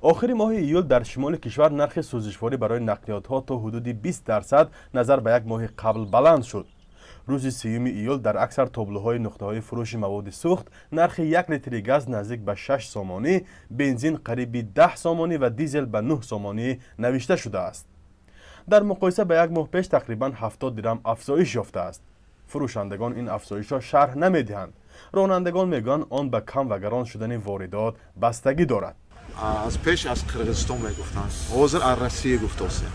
Охири моҳи июл дар шимоли кишвар нархи сӯзишворӣ барои нақлиётҳо то ҳудуди 20% назар ба як моҳи қабл баланд шуд. Рӯзи 30-юми июл дар аксар тоблуҳои нуқтаҳои фурӯши маводи сӯхт нархи 1 литри газ наздик ба 6 сомонӣ, бензин қариби 10 сомонӣ ва дизел ба 9 сомонӣ навишта шудааст. Дар муқоиса ба як моҳ пеш тақрибан 70 дирам афзоиш ёфтааст. Фурӯшандагон ин афзоишро шарҳ намедиҳанд. Ронандагон мегӯянд, он ба кам ва гарон шудани воридот бастагӣ дорад. Аз пеш аз Қирғизистон мегуфтанд, ҳозир аз Россия гуфтосем,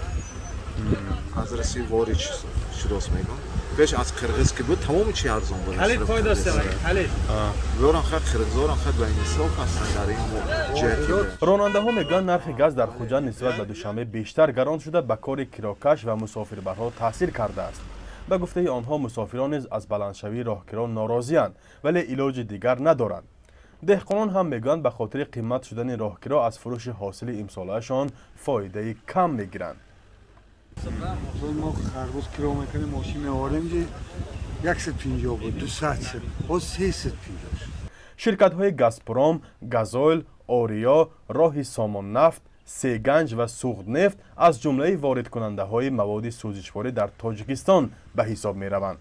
аз Россия ворид шудост мегӯн. Пеш аз қирғиз ки буд, тамоми чи арзон буд. Ёран хай, қирғизоран хай ба инсоф ҳастанд дар ин ҷиҳати. Ронандаҳо мегӯянд, нархи газ дар Хуҷанд нисбат ба Душанбе бештар гарон шуда, ба кори кирокаш ва мусофирбарҳо таъсир кардааст. Ба гуфтаи онҳо, мусофирон низ аз баландшавии роҳкиро норозианд, вале илоҷи дигар надоранд. Деҳқонон ҳам мегӯянд, ба хотири қимат шудани роҳкиро аз фурӯши ҳосили имсолаашон фоидаи кам мегиранд. Мо харбуз киро мекунем, мошин меорем, ҷи 150 буд, 200 шуд, ҳоз 350 шуд. Ширкатҳои «Газпром», «Газойл», «Ориё», «Роҳи Сомоннафт», «Сеганҷ» ва «Суғднефт» аз ҷумлаи воридкунандаҳои маводи сӯзишворӣ дар Тоҷикистон ба ҳисоб мераванд.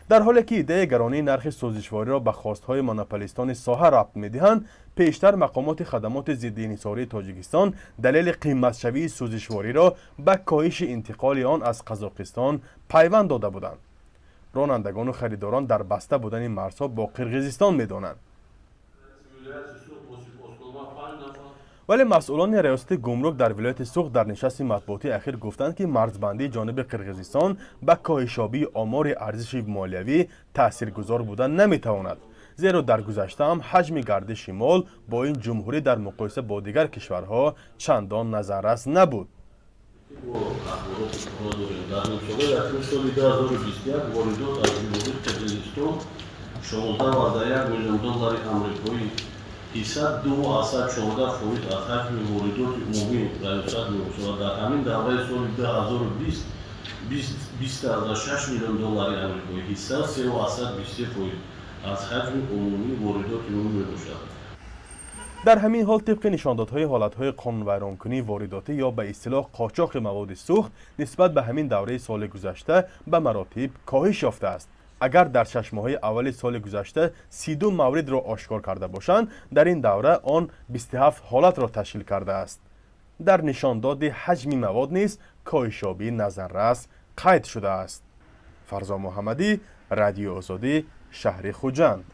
Дар ҳоле ки иддаи гаронии нархи сӯзишвориро ба хостҳои монополистони соҳа рабт медиҳанд, пештар мақомоти хадамоти зидди инҳисории Тоҷикистон далели қиматшавии сӯзишвориро ба коҳиши интиқоли он аз Қазоқистон пайванд дода буданд. Ронандагону харидорон дар баста будани марзҳо бо Қирғизистон медонанд. Вале масъулони раёсати гумрук дар вилояти Суғд дар нишасти матбуотии ахир гуфтанд, ки марзбандии ҷониби Қирғизистон ба коҳишёбии омори арзиши молиявӣ таъсиргузор буда наметавонад, зеро дар гузашта ҳам ҳаҷми гардиши мол бо ин ҷумҳурӣ дар муқоиса бо дигар кишварҳо чандон назаррас набуд. Дар нимсолаи якуми соли 2021 воридот аз ҷумҳурии Қирғизистон 16,1 миллион доллари амрикоӣ, ҳисса 2,14% аз ҳаҷми воридоти умумии раёсат мебошад. Дар ҳамин давраи соли 2020 20,6 миллион доллари амрикоӣ, ҳисса 3,23% аз ҳаҷми умумии воридоти умумӣ мебошад. Дар ҳамин ҳол, тибқи нишондодҳои ҳолатҳои қонунвайронкунии воридотӣ ё ба истилоҳ қочоқи маводи сӯхт нисбат ба ҳамин давраи соли гузашта ба маротиб коҳиш ёфтааст. Агар дар 6 моҳаи аввали соли гузашта 32 мавридро ошкор карда бошанд, дар ин давра он 27 ҳолатро ташкил кардааст. Дар нишондоди ҳаҷми мавод низ коҳишёбии назаррас қайд шудааст. Фарзон Муҳаммадӣ, Радиои Озодӣ, шаҳри Хуҷанд.